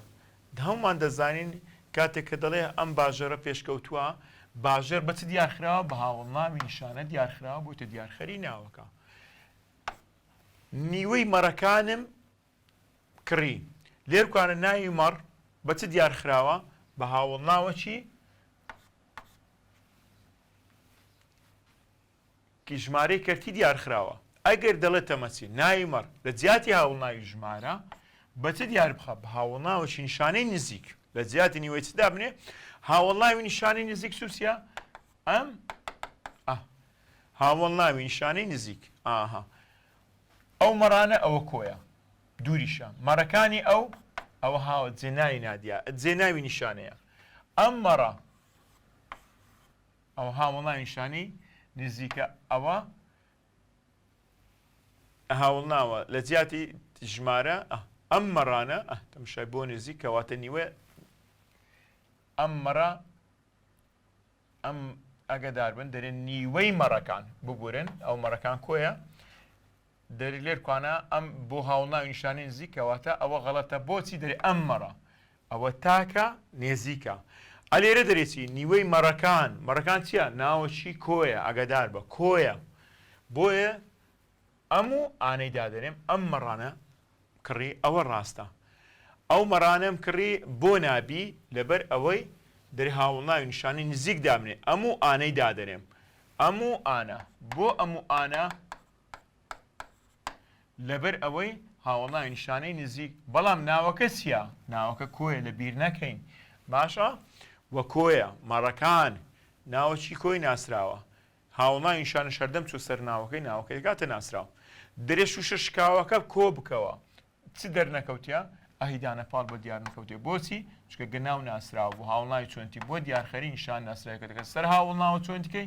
هەمومان دەزانین کاتێک کە دەڵێ ئەم باژێڕە پێشکەوتووە باژێڕ بە چ دیارخراوە بە هاوڵناوی نیشانە دیارخراوە بۆتە دیارخەری ناوەکە نیوەی مەڕەکانم کڕی. لێرکوانە ناوی مەڕ بە چ دیار خراوە؟ بە هاوەڵناوەکی کی ژمارەی کەرتی دیار خراوە. ئەگەر دەڵێت تەمەچی ناوی مەڕ لە جیاتی هاوەڵناوی ژمارە بە چ دیار بخە؟ بە هاوەڵناوەکی نیشانەی نزیک. لە جیاتی نیوەی چ دابنێ؟ هاوەڵناوی نیشانەی نزیک سوسیە؟ ئەم ئە هاوەڵناوی نیشانەی نزیک. ئاها ئەو مەڕانە ئەوە کۆیە دووریشە مەڕەکانی ئەو ئەوە هاوە جێناوی نادیا جێناوی نیشانەیە ئەم مەڕە ئەوە هاوەڵناوی نیشانەی نزیکە ئەوە هاوڵناوە لە جیاتی ژمارە ئەم مەڕانە تەمشای بۆ نزیک کەواتە نیوە ئەم مەڕە ئەم ئاگادار بن دەرێن نیوەی مەڕەکان ببورن ئەو مەڕەکان کۆیە دەری لێر کوانە ئەم بۆ هاوڵناوی نیشانەی نزیک کەواتە ئەوە غەڵەتە بۆچی دەرێ ئەم مەڕە ئەوە تاکە نێزیکە ئەلێرە دەرێ چی نیوەی مەڕەکان مەڕەکان چییە ناوەکی کۆیە ئاگادار بە کۆیە بۆیە ئەم و ئانەی دادەنێم ئەم مەڕانە کڕی ئەوە ڕاستە ئەو مەڕانەم کڕی بۆ نابی لەبەر ئەوەی دەرێ هاوڵناوی نیشانەی نزیک دابنێ ئەم و ئانەی دادەنێم ئەم و ئانە بۆ ئەم و ئانە لەبەر ئەوەی هاوڵناوی نیشانەی نزیک بەڵام ناوەکە چییە ناوەکە کۆیە لە بیر نەکەین باشە وە کۆیە مەڕەکان ناوەکی کۆی ناسراوە هاوڵناوی نیشانە شەردەم چوە سەر ناوەکەی ناوەکەی دەکاتە ناسراو. دەرێ شوشە شکاوەکە کۆ بکەوە چ دەرنەکەوتیە ئەهی دانە پاڵ بۆ دیار نەکەوتیە بۆچی چونکە گە ناو ناسراو بوو هاوڵناوی چۆنتی بۆ دیارخەری نیشان ناسراوەکە دەکات سەر هاوڵناوە چۆنتیکەی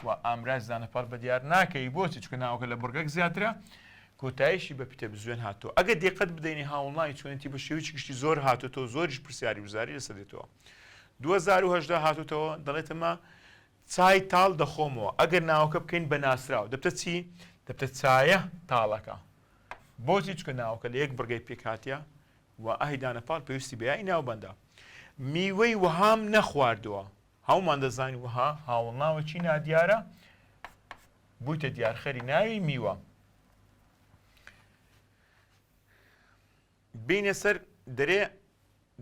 و ئامراز دانە پاڵ بە دیار ناکەی بۆچی چونکە ناوەکە لە بڕگەک زیاترە کۆتاییشی بە پیتە بزوێن هاتووە ئەگەر دیقەت بدەینی هاوڵناوی چۆنێتی بە شێوەیەکی گشتی زۆر هاتووەتەوە زۆریش پرسیاری وزاری لەسەر دێتەوە 2018 هاتووتەوە دەڵێتەمە چای تاڵ دەخۆمەوە ئەگەر ناوەکە بکەین بە ناسراو دەبتە چی؟ دەبتە چایە تاڵەکە. بۆچی؟ چونکە ناوەکە لە یەک بڕگەی پێکهاتیە و ئاهی دانەپاڵ پێویستی بە یای ناوبەندە. میوەی وەهام نەخواردووە. هەموومان دەزانین وەها هاوڵناوێکی نادیارە بوویتە دیارخەری ناوی میوە. بینە سەر دەرێ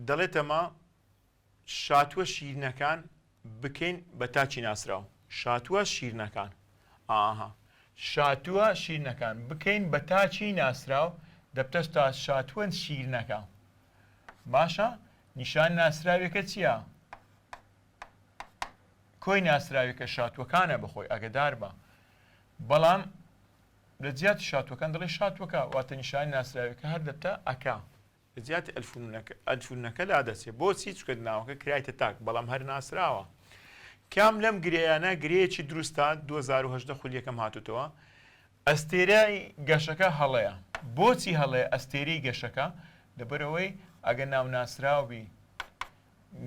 دەڵێتەمە شاتووە شیرنەکان بکەین بە تاکی ناسراو. شاتووە شیرنەکان. ئاها. شاتووە شیرنەکان بکەین بە تاکی ناسراو دەبتە تا شاتووە شیرنەکە. باشە نیشان ناسراوێکە چییە؟ کۆی ناسراوێکە شاتووەکانە بەخۆی ئەگەدار بە. بەڵام لە جیاتی شاتووەکان دەڵێ شاتووەکە واتە نیشانی ناسراوێکە هەر دەبتە ئەکا. لە جیاتی ئەلفونەکە لادەچێ بۆچی چونکە ناوەکە کرایتە تاک بەڵام هەر ناسراوە کام لەم گرێیانە گرێیەکی دروستە 2018 خول یەکەم هاتوتەوە ئەستێرای گەشەکە هەڵەیە بۆچی هەڵەیە ئەستێرەی گەشەکە لەبەرەوەی ئەگە ناو ناسراوبی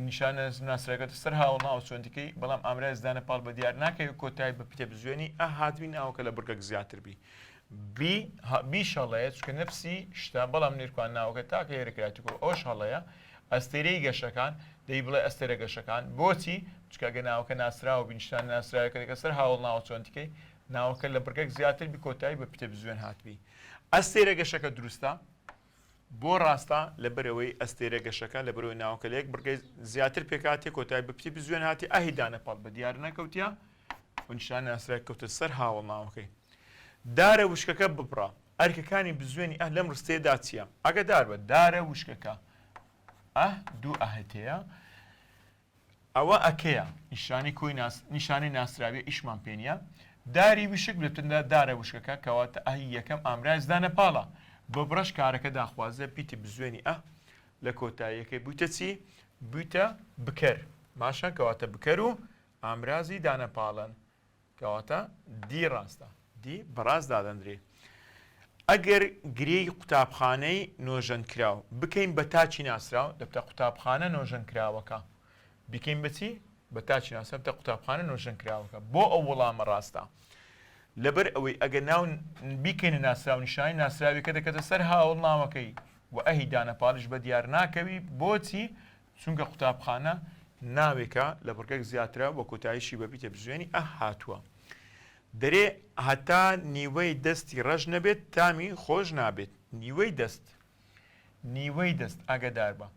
نیشانە ناسراوەکەتە سەر هاوڵناوە چۆنتیکەی بەڵام ئامراز دانە پاڵ بە دیار ناکەوی کۆتایی بە پیتە بزوێنی ئە هاتبی ناوەکە لە بڕگەک زیاتر بی بی بیش هەڵەیە چونکە نەفسی شتە بەڵام نێرکوان ناوەکە تاکە لێرە کراتیکۆ ئەوش هەڵەیە ئەستێرەی گەشەکان دەی بڵێ ئەستێرە گەشەکان بۆچی چونکە گە ناوەکە ناسراوە بینشتان ناسراوەکە دەکە سەر هاوڵناوە چۆنتیکەی ناوەکە لە بڕگەک زیاتر بی کۆتایی بە پیتە بزوێن هاتبی ئەستێرە گەشەکە دروستە بۆ ڕاستە؟ لەبەرئەوەی ئەستێرە گەشەکە لەبەرئەوەی ناوەکە لە یەک بڕگەی زیاتر پێکهاتیە کۆتایی بە پتی بزوێن هاتیە ئەهی دانە پاڵ بە دیار نەکەوتیە و نیشانە ناسراوێک کەوتە سەر هاوەڵناوەکەی. دارە وشکەکە ببڕە. ئەرکەکانی بزوێنی ئه لەم ڕستەیەدا چییە؟ ئاگادار بە، دارە وشکەکە، ئه دوو ئەهتەیە. ئەوە ئەکەیە نیشانەی کۆی ناس نیشانەی ناسراویە ئیشمان پێ نیە داری وشک لەتندا دارە وشکەکە کەواتە ئەهی یەکەم ئامراز دانە پاڵە ببڕەش کارەکە داخوازە پیتی بزوێنی ئە لە کۆتاییەکەی بوویتە چی بوویتە بکەر باشە کەواتە بکەر و ئامرازی دانە پاڵن کەواتە دی ڕاستە دی بەڕاست دادەندرێ. ئەگەر گرێی قوتابخانەی نۆژەنکراو بکەین بە تاکی ناسراو، دەبتە قوتابخانە نۆژەنکراوەکە. بیکەین بە چی؟ بە تاکی ناسراو دەبتە قوتابخانە نۆژەنکراوەکە. بۆ ئەو وەڵامە ڕاستە؟ لەبەر ئەوەی ئەگەر ناو بیکەینە ناسراو نیشانەی ناسراویەکە دەکەتە سەر هاوڵناوەکەی و ئەهی دانەپاڵیش بە دیار ناکەوی. بۆچی؟ چونکە قوتابخانە ناوێکە لە بڕگەک زیاترە و کۆتاییشی بە پیتە بزوێنی ئە هاتووە. دەرێ هەتا نیوەی دەستی ڕەش نەبێت تامی خۆش نابێت. نیوەی دەست. نیوەی دەست ئاگەداربە.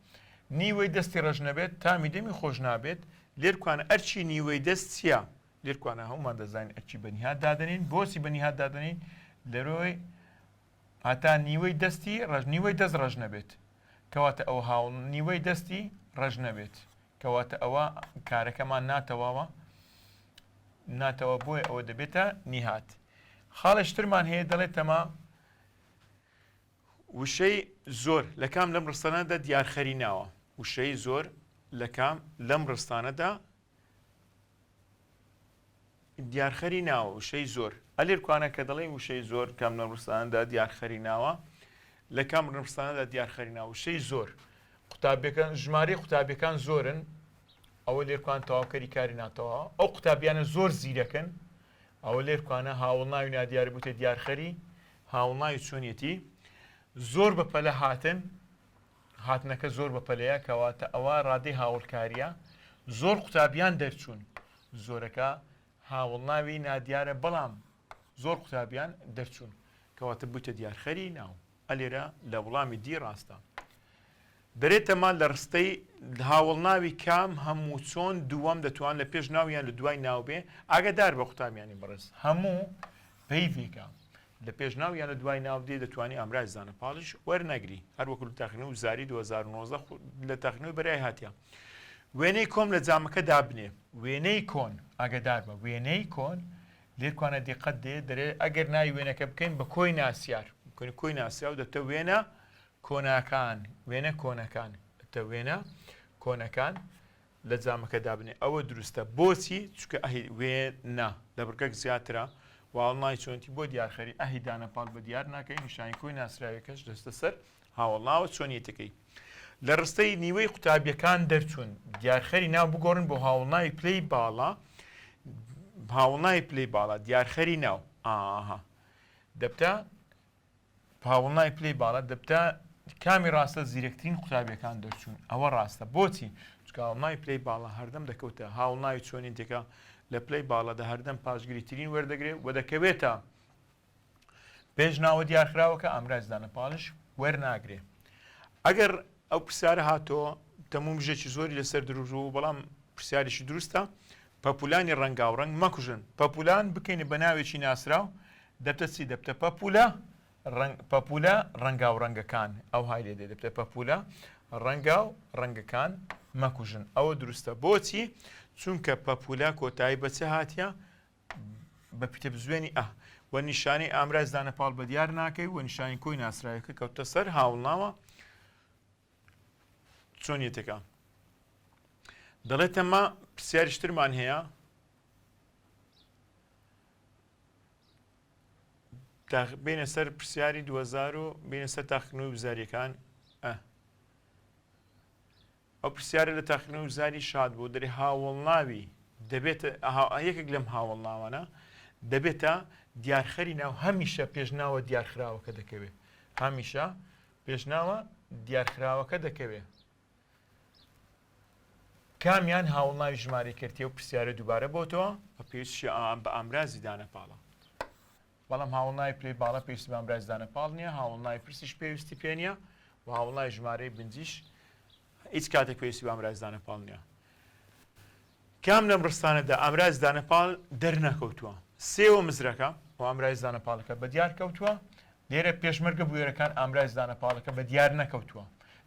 نیوەی دەستی ڕەش نەبێت تامی دەمی خۆش نابێت. لێرکوانە ئەرکی نیوەی دەست چییە؟ لێرکوانە هەموومان دەزانین ئەرکی بە نیهاد دادەنێین. بۆچی بە نیهاد دادەنێین؟ لەرۆی هەتا نیوەی دەستی ڕەش نیوەی دەست ڕەش نەبێت. کەواتە ئەوە هاوڵ نیوەی دەستی ڕەش نەبێت کەواتە ئەوە کارەکەمان ناتەواوە ناتەوە بۆیە ئەوە دەبێتە نیهات خاڵێشترمان هەیە دەڵێت تەما وشەی زۆر لە کام لەم ڕستانەدا دیارخەری ناوە وشەی زۆر لە کام لەم ڕستانەدا دیارخەری ناوە وشەی زۆر. ئەلێرکوانە کە دەڵێین وشەی زۆر کام لەم ڕستانەدا دیارخەری ناوە لە کام ڕستانەدا دیارخەری ناوە وشەی زۆر قوتابیەکان ژمارەی قوتابیەکان زۆرن ئەوە لێرکوان تەواوکەری کاری ناتەواوە ئەو قوتابیانە زۆر زیرەکن ئەوە لێرکوانە هاوڵناوی نادیار بووتە دیارخەری هاوڵناوی چۆنیەتی زۆر بە پەلە هاتن هاتنەکە زۆر بە پەلەیە کەواتە ئەوە ڕادەی هاوڵکاریە زۆر قوتابیان دەرچوون زۆرەکە هاوڵناوی نادیارە بەڵام زۆر قوتابیان دەرچوون کەواتە بوویتە دیارخەری ناو ئەلێرە لە وڵامی دی ڕاستە دەرێتە ما لە ڕستەی هاوڵناوی کام هەموو چۆن دووەم دەتوان لە پێش ناو یان لە دوای ناو بێ ئاگادار بە قوتابیانی بەڕێز هەموو پەیڤێکە لە پێش ناو یان لە دوای ناو دێ دەتوانی ئامراز دانە پاڵیش وەرنەگری هەر وەکو لە تاقینەوەی وزاری 2019 لە تاقینەوەی بەرای هاتیە وێنەی کۆم لە جامەکە دابنێ وێنەی کۆن ئاگادار بە وێنەی کۆن لێرکوانە دیقەت دێ دەرێ ئەگەر ناوی وێنەکە بکەین بە کۆی ناسیار بکەین کۆی ناسیاو دەبتە وێنە کۆناکان وێنە کۆنەکان دەبتە وێنە کۆنەکان لە جامەکە دابنێ ئەوە دروستە بۆچی چونکە ئەهی وێنە لە بڕگەک زیاترە واڵنای چۆنتی بۆ دیارخەری ئەهی دانە پاڵ بە دیار ناکەی نیشانی کۆی ناسراوێکەش دەستە سەر هاوەڵناوە چۆنیەتەکەی لە ڕستەی نیوەی قوتابیەکان دەرچوون دیارخەری ناو بگۆڕن بۆ هاوڵناوی پلەی باڵا هاوڵناوی پلەی باڵا دیارخەری ناو ئاها دەبتە هاوڵناوی پلەی باڵا دەبتە کامی ڕاستە زیرەکترین قوتابیەکان دەرچوون ئەوە ڕاستە بۆچی چونکە هاوڵناوی پلەی باڵا هەردەم دەکەوتە هاوڵناوی چۆنیتەکە لە پلەی باڵادا هەردەم پاشگری ترین وەردەگرێ و دەکەوێتە پێش ناوە دیارخراوەکە ئامراز دانە پاڵش وەرناگرێ ئەگەر ئەو پرسیارە هاتۆ تەموو مژێکی زۆری لەسەر دروست بوو بەڵام پرسیارێکی دروستە پەپولانی ڕەنگاوڕەنگ مەکوژن پەپولان بکەینە بە ناوێکی ناسراو دەبتە چی دەبتە پەپولە ڕەنگ پەپولە ڕەنگاو ڕەنگەکان ئەوهای لێ دێ دەبتە پەپولە ڕەنگاو ڕەنگەکان مەکوژن ئەوە دروستە بۆچی چونکە پەپولە کۆتایی بە چ هاتیە بە پیتە بزوێنی ئە و نیشانەی ئامراز دانە پاڵ بە دیار ناکەی و نیشانی کۆی ناسراوەکە کەوتە سەر هاوڵناوە چۆنیەتەکە دەڵێتەمە پرسیاریشترمان هەیە بینە سەر پرسیاری 2000 و بینە سەر تاقیکردنەوەی وزاریەکان ئە ئەو پرسیارە لە تاقیکردنەوەی وزاری شاد بوو دەرێ هاوەڵناوی دەبێتە یەکێک لەم هاوەڵناوانە دەبێتە دیارخەری ناو هەمیشە پێشناوە دیارخراوەکە دەکەوێت هەمیشە پێشناوە دیارخراوەکە دەکەوێت کامیان هاوڵناوی ژمارەی کەرتیە و پرسیارە دووبارە بۆتەوە بە پێویستشی بە ئامرازی دانە پاڵە بەڵام هاوڵناوی پلەی باڵا پێویستی بە ئامرازی دانە پاڵ نییە هاوڵناوی پرسیش پێویستی پێ نییە و هاوڵناوی ژمارەی بنجیش هیچ کاتێک پێویستی بە ئامرازی دانە پاڵ نییە کام لەم ڕستانەدا ئامراز دانەپاڵ دەرنەکەوتووە سێوە مزرەکە و ئامراز دانەپاڵەکە بە دیار کەوتووە لێرە پێشمەرگە بوێرەکان ئامراز دانەپاڵەکە بە دیار نەکەوتووە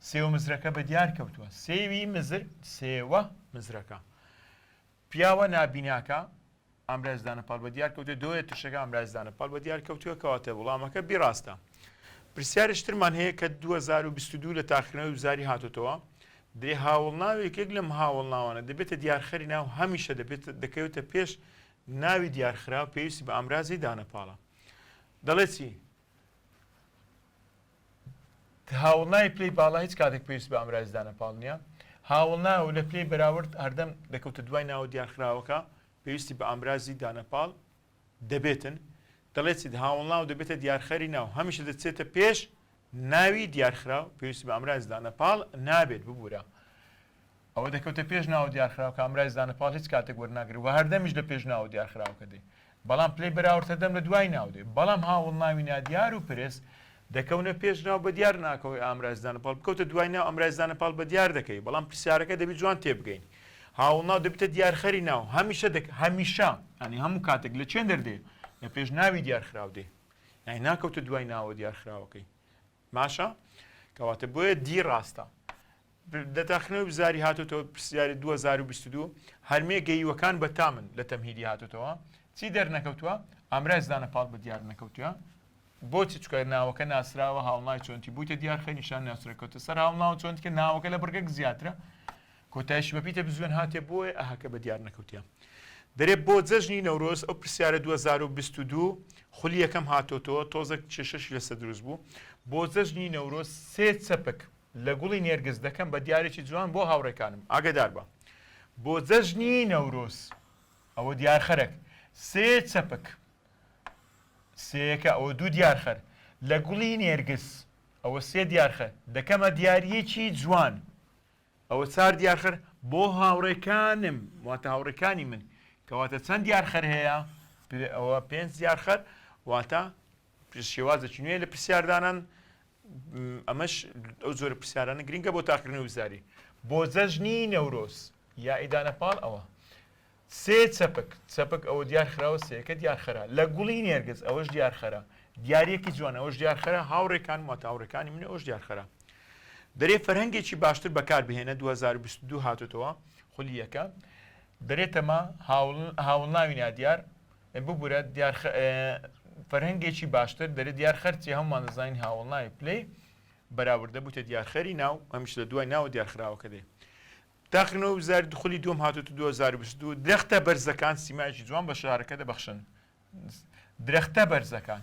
سێوە مزرەکە بە دیار کەوتووە سێوی مزر سێوە مزرەکە پیاوە نابیناکە ئامراز دانەپاڵ بە دیار کەوتووە دۆیە ترشەکە ئامراز دانەپاڵ بە دیار کەوتووە کەواتە وڵامەکە بی ڕاستە پرسیارش ترمان هەیە کە 2022 لە تاقیکردنەوەی وزاری هاتۆتەوە درێ هاوڵناو یەکێک لەم هاوڵناوانە دەبێتە دیارخەری ناو هەمیشە دەبێت دەکەوێتە پێش ناوی دیارخراو پێویستی بە ئامرازی دانەپاڵە دەڵێ چی؟ هاوڵناوی پلەی باڵا هیچ کاتێک پێویست بە ئامرازی دانەپاڵ نییە. هاوڵناو لە پلەی بەراورد هەردەم دەکەوتە دوای ناوە دیارخراوەکە، پێویستی بە ئامرازی دانەپاڵ دەبێتن. دەڵێت چیت؟ هاوڵناو دەبێتە دیارخەری ناو، هەمیشە دەچێتە پێش ناوی دیارخراو، پێویستی بە ئامرازی دانەپاڵ نابێت، ببورە. ئەوە دەکەوتە پێش ناوە دیارخراوەکە، ئامرازی دانەپاڵ هیچ کاتێک وەرناگرێت و هەردەمیش لە پێش ناوە دیارخراوەکە دێ، بەڵام پلەی بەراورد هەردەم لە دوای ناو دێ، بەڵام هاوەڵناوی نادیار و پرس دەکەونە پێش ناو بەدیار ناکەوەی ئامرازی دانەپاڵ بکەوتە دوای ناو ئامرازی دانەپاڵ بەدیار دەکەی، بەڵام پرسیارەکە دەبی جوان تێبگەین هاوەڵناو دەبێتە دیارخەری ناو هەمیشە دەک هەمیشە یانی هەموو کاتێک لە چێن دەردێ لە پێش ناوی دیارخراو دێ یانی ناکەوتە دوای ناوە دیارخراوەکەی. باشە کەواتە بۆیە دی ڕاستە. لە تاقیکردنەوەی وزاری هاتۆتەوە پرسیاری 2022 هەرمێ گەیوەکان بە تامن لە تەمهیدی هاتۆتەوە چی دەرنەکەوتووە ئامراز دانە پاڵ بە دیار نەکەوتووە بۆچی چکە ناوەکە ناسراوە هاوڵناوی چۆنتی بوویتە دیار خەی نیشان ناسرەکەوتە سەر هاوڵناو چۆنتکە ناوەکە لە بڕگەک زیاترە کۆتایشی بە پیتە بزوێن هاتێ بۆیە ئەهەکە بە دیار نەکەوتیە. دەرێ بۆ جەژنی نەورۆز ئەو پرسیارە 2022 خولی یەکەم هاتۆتەوە تۆزێک کێشەشی لەسەر دروست بوو بۆ جەژنی نەورۆز سێ چەپک لە گوڵی نێرگز دەکەم بە دیارێکی جوان بۆ هاوڕێکانم ئاگەدار بە بۆ جەژنی نەورۆز ئەوە دیارخەرەک سێ چەپک سێیەکە ئەوە دوو دیارخەر لە گوڵی نێرگز ئەوە سێ دیارخەر دەکەمە دیاریەکی جوان ئەوە چار دیارخەر بۆ هاوڕێکانم واتە هاوڕێکانی من کەواتە چەند دیارخەر هەیە ئەوە پێنج دیارخەر واتە شێوازێکی نوێ لە پرسیاردانان ئەمەش ئەو جۆرە پرسیارانە گرنگە بۆ تاقیکردنەوەی وزاری بۆ جەژنی نەورۆز یا ئیدانە پاڵ ئەوە سێ چەپک، چەپک ئەوە دیار خراوە سێیەکە دیار خەرە. لە گوڵی نێرگز ئەوەش دیار خەرە. دیارییەکی جوان ئەوەش دیار خەرە. هاوڕێکانم واتە هاوڕێکانی من ئەوەش دیار خەرە. دەرێ فەرهەنگێکی باشتر بەکار بهێنە 2022 هاتۆتەوە خولی یەکە. دەرێ تەما هاوڵناوی نادیار ببورە دیار فەرهەنگێکی باشتر دەرێ دیار خەرچی هەموومان دەزانین هاوڵناوی پلەی بەراوردە بووتە دیارخەری ناو هەمیشە لە دوای ناوە دیارخراوەکە دێ. تاقیکردنەوەی وزاری خولی دووەم هاتۆتە 2022 درەختە بەرزەکان سیمایەکی جوان بە شارەکە دەبەخشن درەختە بەرزەکان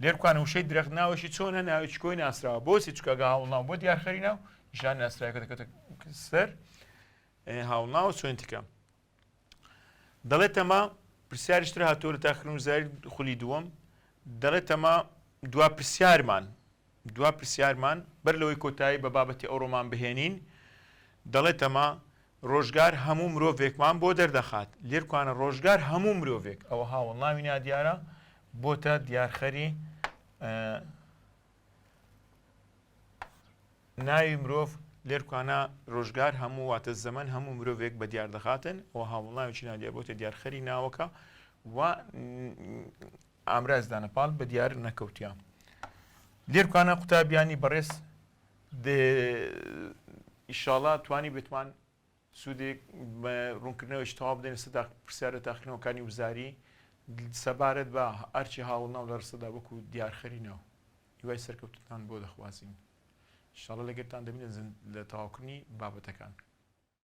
لێرکوان وشەی درەخت ناوەشی چۆنە ناوێکی کۆی ناسراوە بۆچی چکەگە هاوڵناو بۆ دیارخەری ناو نیشان ناسراوەکە دەکەوتە سەر هاوڵناو چۆنتیکە دەڵێت تەما پرسیاریش تر هاتووە لە تاقیکردنەوەی وزاری خولی دووەم دەڵێت تەما دوا پرسیارمان دوا پرسیارمان بەر لەوەی کۆتایی بە بابەتی ئەوڕۆمان بهێنین، دەڵێت ئەمە ڕۆژگار هەموو مرۆڤێکمان بۆ دەردەخات. لێرکوانە ڕۆژگار هەموو مرۆڤێک، ئەوە هاوەڵناوی نادیارە، بۆتە دیارخەری ناوی مرۆڤ، لێرکوانە ڕۆژگار هەموو واتە زەمەن هەموو مرۆڤێک بە دیار دەخاتن، ئەوە هاوەڵناوێکی نادیار بۆتە دیارخەری ناوەکە و ئامراز دانە پاڵ بە دیار نەکەوتیە. لێرکانە قوتابیانی بەڕێز ئیشاڵا توانی بتمان سوودێک ڕوونکردنەوەی تەواو بدەین لەسەر پرسیارە تاقیکردنەوەکانی وزاری سەبارەت بە ئەرکی هاوڵناو لە ڕستەدا وەکو دیارخەری ناو هیوای سەرکەوتنتان بۆ دەخوازین ئیشاڵا لەگەرتان دەبین لە تەواوکردنی بابەتەکان.